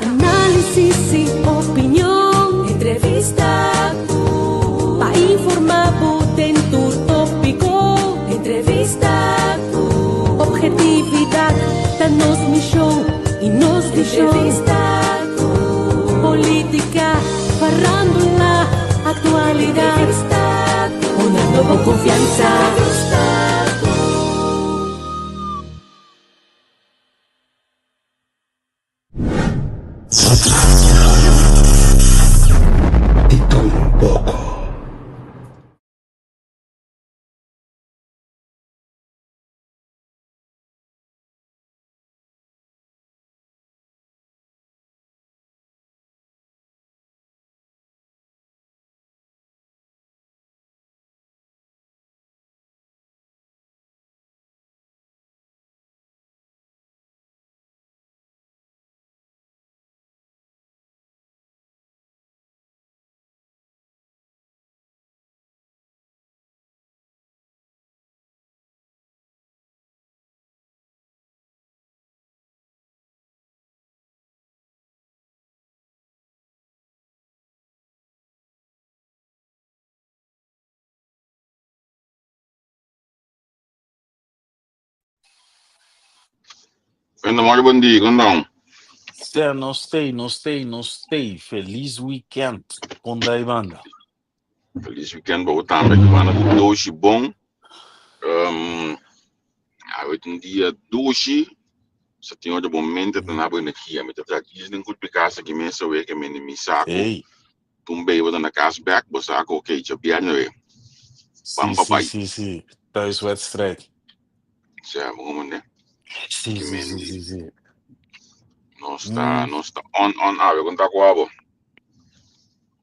Análisis i opinion. Entrevista ku. Pa informá bo den tur tópiko. Entrevista ku. Objetividat ta nos mishon i nos vishon. Entrevista ku. Polítika, farándula, aktualidat. Entrevista ku. Hunando bo konfiansa. Entrevista ku. Di tur un poko. Goedemorgen, bon dia, con dan? Sè, nos stay, nos stay, nos stay. Feliz weekend. Kon dai banda. Feliz weekend pa bo tambe, que banda di doshi bon. Um, awe un dia doshi, sa tin otro bon mente ta na bo energia. Mi ta tra kies den kulpi casa ki mesa we ke mende mi saco. Hey. Tum bei bo ta na cas bek, bo saco, ok, cha bierne we. Bam Sí, pa sí, bai. sí, sí. Thuiswedstrijd. Sea, bo como ne? Sí, Ki sí, sí, mendi. sí, sí. Nos ta, Mm. nos ta on, on awe, kon ta ku abo?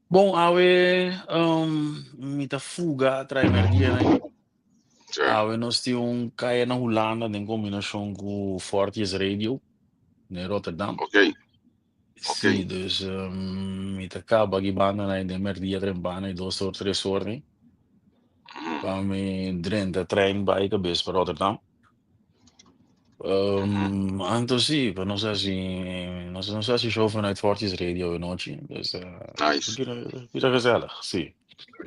Bon, awe um, mi ta fuga trae merdia nai. Sea, Awe nos tin un kaya na Hulanda den kombinashon ku Forties Radio den Rotterdam. ok, ok. Sí, dus um, mi ta kaba aki banda nai den merdia trempana i 2 or 3 or ni. Pa mi drenta trein bai kabes pa Rotterdam. Anto sí, pa nos hasi, nos hasi show vanuit Forties Radio anochi. Dus Nice. bira, bira gezellig, sí.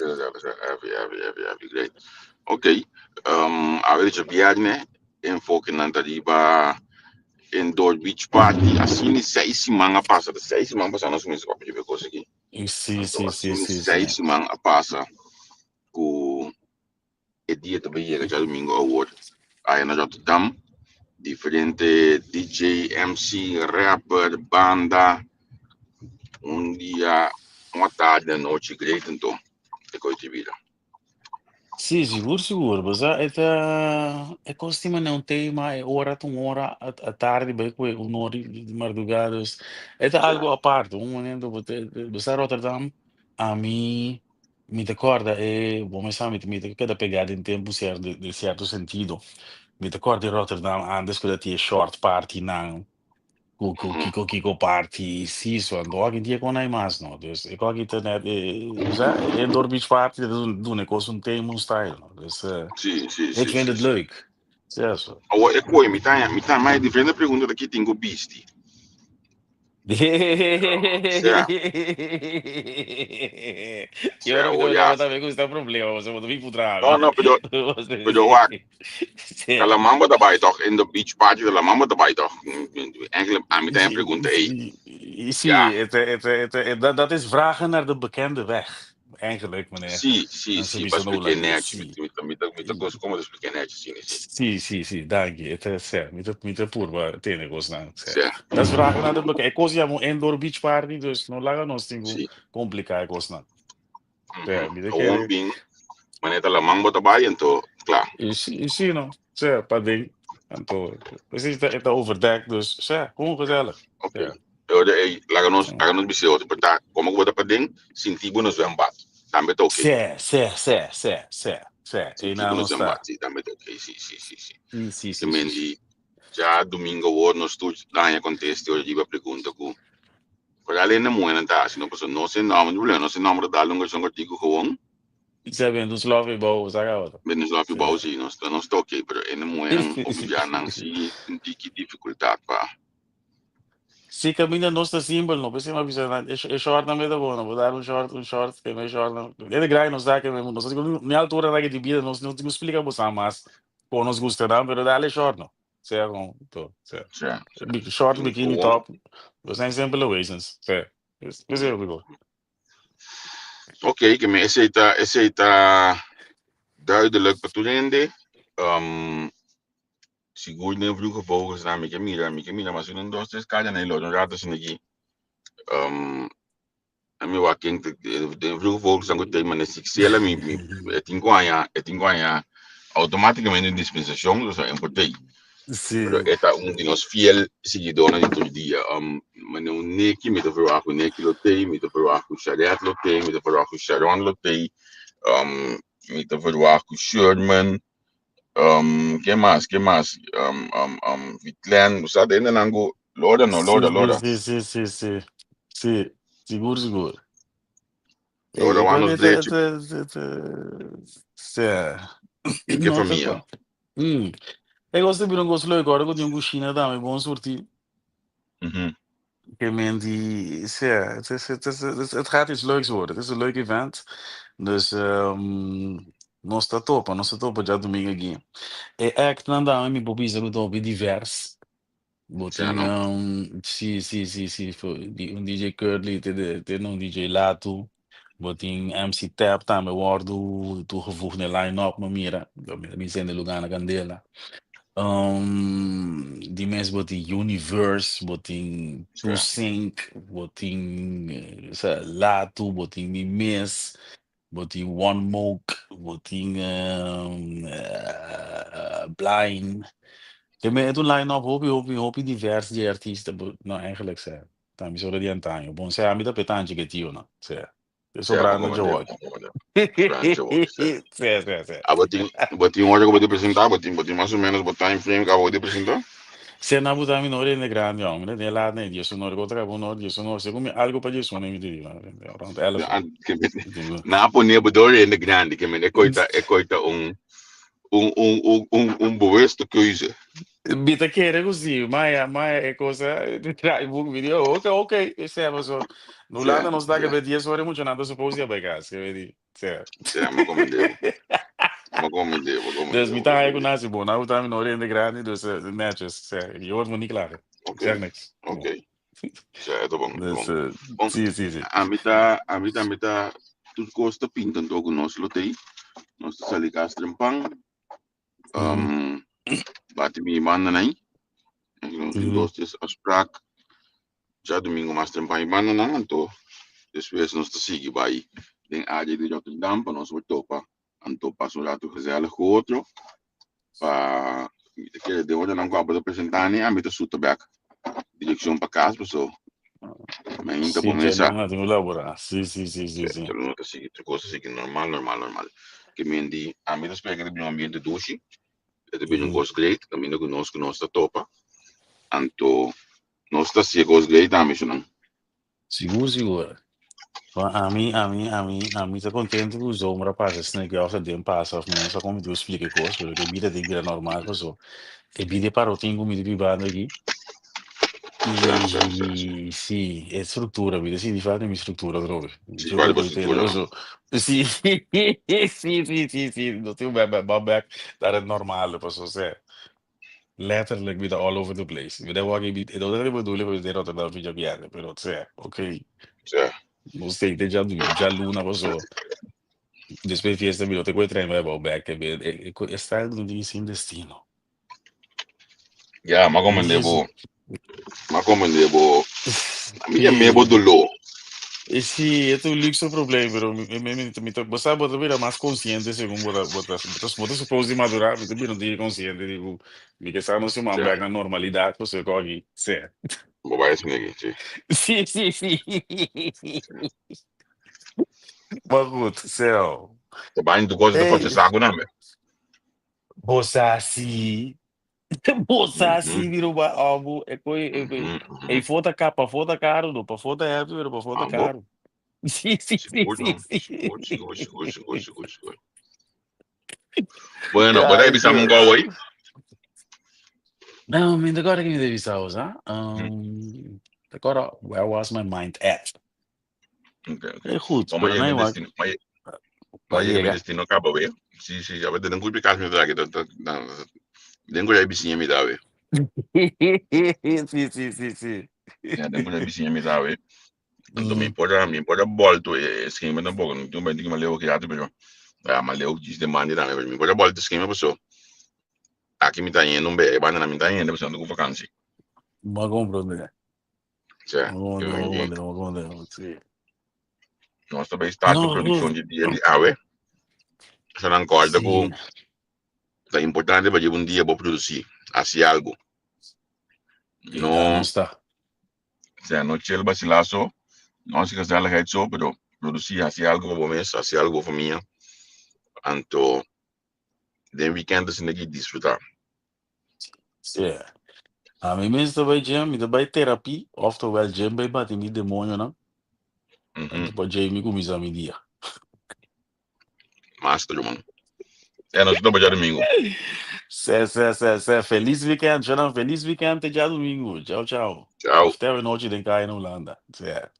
Heavy, heavy, heavy, heavy, great. Ok, awe dicho viernes, enfoque nan ta riba indoor beach party. Asina 6 siman a pasa, 6 siman pasa nos kuminsá papia riba e kos aki. I sí, Anto sí, sí, asina sí, seis sí. siman a pasa ku e dia ta bai yega djadumingu awor aya na Rotterdam. Diferente DJ, MC, rapper, banda. Un dia, un atardi, anochi, great anto. E koi te bira. Sí, sigur, sigur. Basa e ta e kos tin manera un tema, e ora ta un ora a tardi bai ku un ora di mardugá, dus e ta algo aparte, un momento bo te basa Rotterdam ami mi ta kòrda e bo mester sa mi ta keda pegá den tempu sier den sierto sentido. Mi ta kòrda di Rotterdam antes ku ta tin e short partynan. Ku ku kiko kiko party sí so anto aki dia kon hay mas no dus e kon aki ta net e osea e indoor beach party ta duna e kos un tema un style no dus Sí, sí, ik sí, vind sí, het sí. leuk sí so. Awor e koi mi ta mi ta mai diferente pregunta ta ki tin ku bisti. Sea, Yo sea, no awor mi ya. tabata me gusta problema bo ta mi putra No, mi. no, pero pero wak, Sí. ta laman bo ta bai toch in the beach party ta laman bo ta bai toch. Eigenlijk ami ta e pregunta ei. Sí, sí, Ja, het, dat is vragen naar de bekende weg. Eigenlijk, meneer. sí, sí, Dan sí, pa sowieso no expliqué holandês. netjes. Sí. Mi ta kos como te expliqué netjes, sí, sí. Sí, sí, sí, dank je. Het is, ja, mi ta purba tene kosnan. Sí. Sea, Dat is vragen naar de bekende. E kos yama indoor beach party, dus no laga nos tin ku sí. kompliká e kosnan. Ja, mi ta Gewoon kere. bin, manera ta laman bo ta bai, anto, kla. I sí, i sí, no. Sí, pa ding. Anto, precies, het is overdekt, dus ja, gewoon gezellig. Ok. Ja. Pero ei, laga nos bisa otro, pero ta, como ku bo ta paden, sinti bo na zwembad. Tambe ta oké. Sí, sí, sí, sí, sí, sí. I Sinti na bo na nos zwembad, ta. sí, tambe ta oké, sí, sí, sí, sí. Sí, sí, Te sí, sí, sí. men djadumingu awor nos tur daña kontesta ora riba pregunta ku vooral hende muhénan ta hasi, no? Pasobra nos e nòmber, no problema, nos e nòmber ta dal un garson kòrtiku gewoon. Se bent un slof bouw, sa otro. Ben nos lofi Sí. bou sí, nos ta oké, pero hende muhénan hopi bia nan sí un tiki difikultat pa. Si caminda nos ta simpel, no p'esei mi a bisa nan, e shortnan mi ta bon, no por dar un short, un short, ke mi shortnan. Hende grandi nos sa ke nos ta ni altura nan di bida nos no tin ku splika boso mas kon nos gusta nan, pero dale short no. Sea kon to, sea. Sea, sea. Short, Tin bikini, gewoon. top, bo zijn simpele wezens. Sea. P'esei hopi bon. Oké, ke mi esei ta, esei ta duidelijk pa tur hende. Um, Sigur den Vroege Vogels nan mi ke mira, mi ke mira mas un dos tres kaya na e lor un rato asina aki. Um, a mi wak ken den Vroege Vogels nan ku tei mane Sixela mi mi e tin ku haña e tin ku haña automáticamente un dispensashon dus en por tei. Pero Sí. e ta un di nos fiel siguidónan di tur dia. Um, mane un Neki mi ta verwacht ku Neki lo tei, mi ta verwacht ku Sharet lo tei, mi ta verwacht ku Sharon lo tei, um, mi ta verwacht ku Sherman. Um, ke mas, ke mas? Um, um, um, Vitlen, sa de hendenan ku lora no, Sí, lora, sí, lora. sí, sí, sí, sí. Sí, sigur, sigur. Lora E wan kos nos e ta, drechi ta, ta, ta, sí. pique No ta famia. kwa. Mm. E kos ta bira un kos leuk ora ku tin un kushina tambe bon surtí. Mhm. Ke men di, sí, het is, het is, het is, het gaat iets leuks worden. Het is een leuk event. Dus um, nos ta topa, nos ta topa djadumingu aki. E actnan tambe mi por bisa ku ta hopi divers. Bo Sea tin no. um, sí, sí, sí, sí, di un DJ Curly te, de, te un DJ Latu. Bo tin MC Tap tambe wordu toegevoegd na e line-up, mi mira. Mi sende lugá na kandela. Um, di mes bo tin Universe, bo tin Sea. Tusink, bo tin eh, sa, Latu, bo tin mi mes, bo tin One Moke, bo tin um, eh, Blind. Ke me het un line-up hopi, hopi, hopi divers di artista. Bo, no, eigenlijk sa. Ta mi sora di antaño. Bon, sea mi ta petanche ke tio no. Sea. E Sea, sobrando mo komende, George. mo komende. Sobrando George, sea. Sea, sea, sea. Ah, bo tin, bo tin ora ku bo ta presentá, bo tin, bo tin mas o menos bo time frame ku bo ta presentá? Sea na buta mi no rende grandi hombre. Mi ta laat na dies unor, ku ta unor, dies unor. Segun mi algo pa dies unor mi ta di, rond elf Ja, uur. ke men, Mi tin na pone bo do rende grandi, ke men e koita, e koita un, un, un, un, un, un bewuste keuze. Mi ta kere ku si, maya, maya e cosa trae boek mi di, oh, ok, ok, e seba so. Na Sí, Hulanda nos ta sí, ke 10 ora mucho nan ta suppose ya bai kas, ke di, sea. sí, mo komende bo. Mo komende bo, Dus komende mi bo, ta haya ku komende. nasi bo, na uta mi no rende grandi, dus netjes, sea, je hoort me niet klagen. Ik Ok, zeg niks. ok. Bon. Sí, ta bon, ta Dus, bon. Bon, si, si, si. a mi ta, a mi ta, mi ta, tur kos ta pinta anto ku nos lo tei. Nos ta sali kas trempan. Um, bati mi banda nai. Nos tin dos, tres afspraak. Djadumingu mas trempan e banda nan, anto despues nos ta sigui bai den área di Rotterdam pa nos por topa. Anto pasa un ratu gezellig ku otro. Pa mi ta kere den ora nan ku abo ta presentá ni, ami ta suta bek direkshon pa kas paso mi ainda Sí, por mesa. djaluna tin ku laborá. Sí, sí, sí, sí, sí. Djaluna ta sigui tur kos ta sigui normal, normal, normal. Ke men di ami ta spera ke ta bini un ambiente dushi, e ta bini un kos great kaminda ku nos ku nos ta topa. Anto nos ta hasi e kos great tambe shunan. Sigur, sigur. Ba, ami, ami, ami, ami ta contento cu zomer a pasa snel of ta den pasa of mi no sa con mi ta explica e cos, pero que bida tin bira normal paso. E bida e parotin cu mi ta bibando aki. Sí, sí, sí, sí. Y sí, e structura, mi ta sinti falta mi structura atrobe. Sí, Yo falta creo que structura, no? eso. Sí, sí, sí, sí, sí. No tin back, back, back, dat het normal, paso, sea. Letterlijk mi ta all over the place. Mi ta wak mi e no ta bedoeling pa mi ta Rotterdam fin djabièrnè, pero sea, ok. Sea. Nos stay te djaluna paso despues fiesta mi no ta kohe trein bai abou bek e e e style no tin sin destino. Ya, m'a komende bo, m'a komende bo, mi yam'é bo Sí. doló. E sí, e ta un luxe probleem, pero mi, mi, mi, mi ta, bo sa, bo ta bira mas consciente segun bo ta, bo ta, bo ta, bo ta suppose di madura, mi ta bira un tiki consciente di ku mi ke sa nos siman Sí. bek na normalidad, pasobra ku aki, sí. Bo bai esaki aki, sí. Sí, sí, sí. Maar goed, zo. Ta bai tu cosa ta Hey, procesá ku nan be. bo sa si. Bo sa si Mhm, mi ruman amo e koi e koi mhm, e mhm. fo ta ka pafó ta karu no pafó ta happy pero pafó ta Amo. karu. Sí sí sí Sigur sí no. sí. Sigur, sigur, sigur, sigur, sigur, sigur. Bueno, bo ta Ay bisa mi un Dios. gou hoy? No, mi ta kòrda ki mi ta bisa bo sa. Mhm. Acorda, where was my mind at? Ok. E goed, Bom, pero maar nee, yega maar destino, maar pa maar yega mi yega. destino kaba we. Si, si, ya den ku kas mi ta aki, den ku ya bisiña mi ta we. Si, si, si, si. Ja, den ku ya bisiña mi ta we. Anto mi por a mi por a bolto e schema tampoco, no tin un maleo ki rato, pero ja, maleo djis de mandi tambe, pero mi por a bolto e schema paso aki mi ta yendo un be, e banda nan mi ta yendo paso ando ku vakansi. Bo a comprende. Sea, Bo a yo comprende, bo a di comprende, bo a comprende, si. Nos ta bay start ku No, produccion goed. di dia di awe. Esnan corda ku ta importante pa dje un dia bo produci, haci algo. Y daar No, nos ta. sea, no chill vacila so, no haci gezelligheid so, pero produci, haci algo pa bo mes, haci algo pa bo famia. Anto den weekend asina ki disfruta. Sí. Ami mes ta bai gym, mi ta bai terapie, oftewel gym bai bati mi demonionan. Anto pa djei mi kuminsá mi dia. Master, ruman. E nos topa djadumingu. Sè, sè, sè, sè. Felis weekend, Shanan. Felis weekend te djadumingu. Chao, chao. Chao. Of te anochi den kaya na Hulanda. Sè.